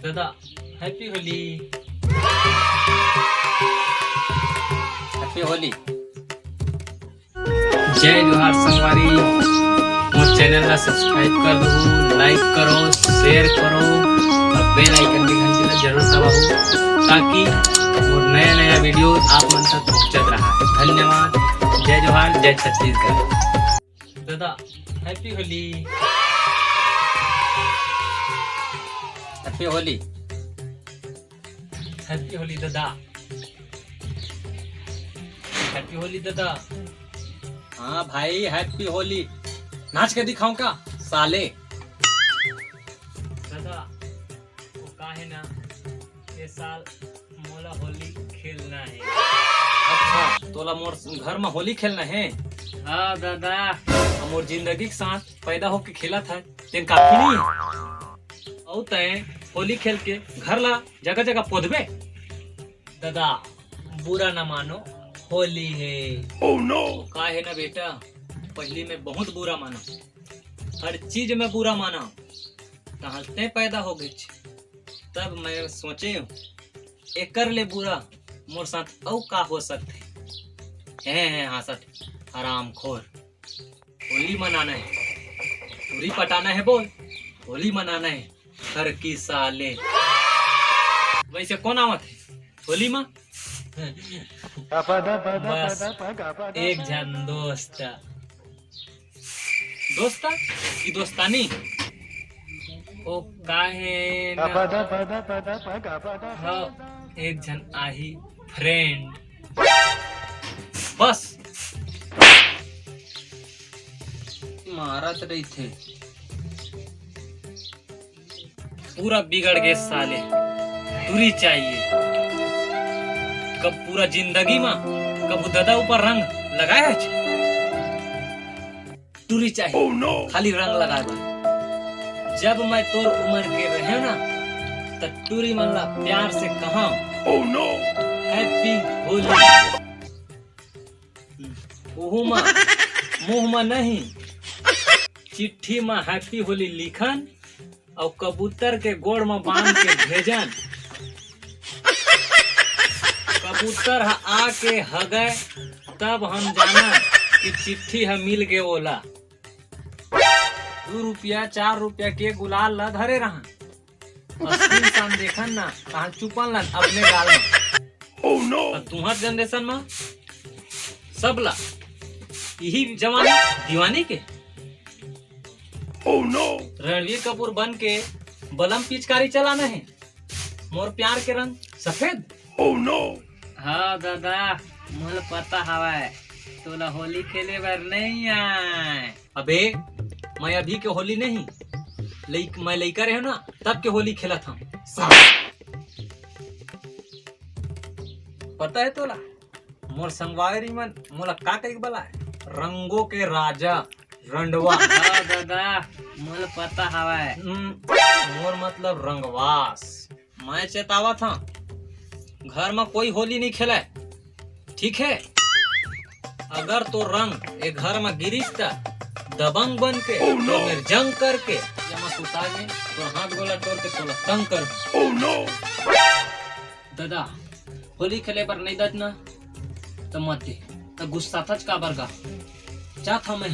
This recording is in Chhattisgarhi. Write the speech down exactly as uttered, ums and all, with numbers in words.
दादा, हैप्पी होली। हैप्पी होली। जय जोहार संगवारी, मोर चैनल ला सब्सक्राइब कर दो, लाइक करो, शेयर करो और बेल आइकन की घंटी ला जरूर दबाओ, ताकि मोर नया नया वीडियो आप मन तक पहुंचत रहा। धन्यवाद। जय जोहार, जय छत्तीसगढ़। दादा, happy Holi. Happy Holi. Happy Holi दादा। हैप्पी होली दादा। हाँ भाई, हैप्पी होली। नाच के दिखाऊं का साले? दादा, वो का है ना, ये साल मोला होली खेलना है। अच्छा, तोला मोर घर में होली खेलना है? हाँ दादा। अब मोर जिंदगी के साथ पैदा होके खेलत है, तेन काफी नहीं है? अउ तैं होली खेल के घर ला जगह जगह पोतबे? दादा, बुरा न मानो, होली है। Oh no! का है ना बेटा, पहली मैं बहुत बुरा माना, हर चीज में बुरा माना। तहाँ तैं पैदा हो गए, तब मैं सोचे हूँ, एकर ले बुरा मोर साथ अउ का हो सकते? हैं, हैं, हाँसत हरामखोर। होली मनाना है, टूरी पटाना है बोल, होली मनाना है, घर की साले। वैसे कौन आवत है होली मा? बस एक झन दोस्त। दोस्ता की दोस्तानी? ओ काहे ना? हाँ, एक झन आही फ्रेंड। बस मारत रहिथे। पूरा बिगड़ गए साले, टूरी चाहिए। कब पूरा जिंदगी मा कभू दादा ऊपर रंग लगाया है? टूरी चाहिए। Oh no! खाली रंग लगाए बर। जब मैं तोर उम्र के रहे ना, त टूरी मन ला प्यार से कहा, Oh no! Happy होली। ओहू मा मुंह मा नहीं, चिट्ठी मा हैप्पी होली लिखन अउ कबूतर के गोड़ मा बांध के भेजन। कबूतर ह आके हगय, तब हम जानन कि चिट्ठी ह मिल गे ओला। दू रुपया, चार रुपया के गुलाल ला धरे रहन। अउ सुनसान देखन ना, तहां चुपन लन अपने गाल मा। Oh no! अउ तुंहर जनरेशन मा सबला इही जवानी दीवानी के। Oh no! रणवीर कपूर बन के बलम पिचकारी चलाना है। मोर प्यार के रंग सफेद। Oh no! हाँ दादा, मोला पता हवय, तोला होली खेले बर नहीं आय। अबे, मैं अभी के होली नहीं, लइक-, मैं लइका रहे ना, तब के होली खेलत हूँ। साला। पता है तोला, मोर संगवारी मन मोला का कहिके बलाय? रंगों के राजा, रंडवा। हाँ दादा, मोला पता हवय। हम्म, मोर मतलब रंगवास। मैं चेतावत हूँ, घर में कोई होली नहीं खेले, ठीक है? अगर तोर रंग ए घर में गिरिस त दबंग बन के, Oh no! तोर मेर जंग करके, या मैं सुता में तोर हाथ गोला तोड़ के तोला तंग कर। Oh no! दादा, होली खेले बर नहीं दत ना, त मत दे। त गुस्सा थच काबर गा? जात हूँ मैं।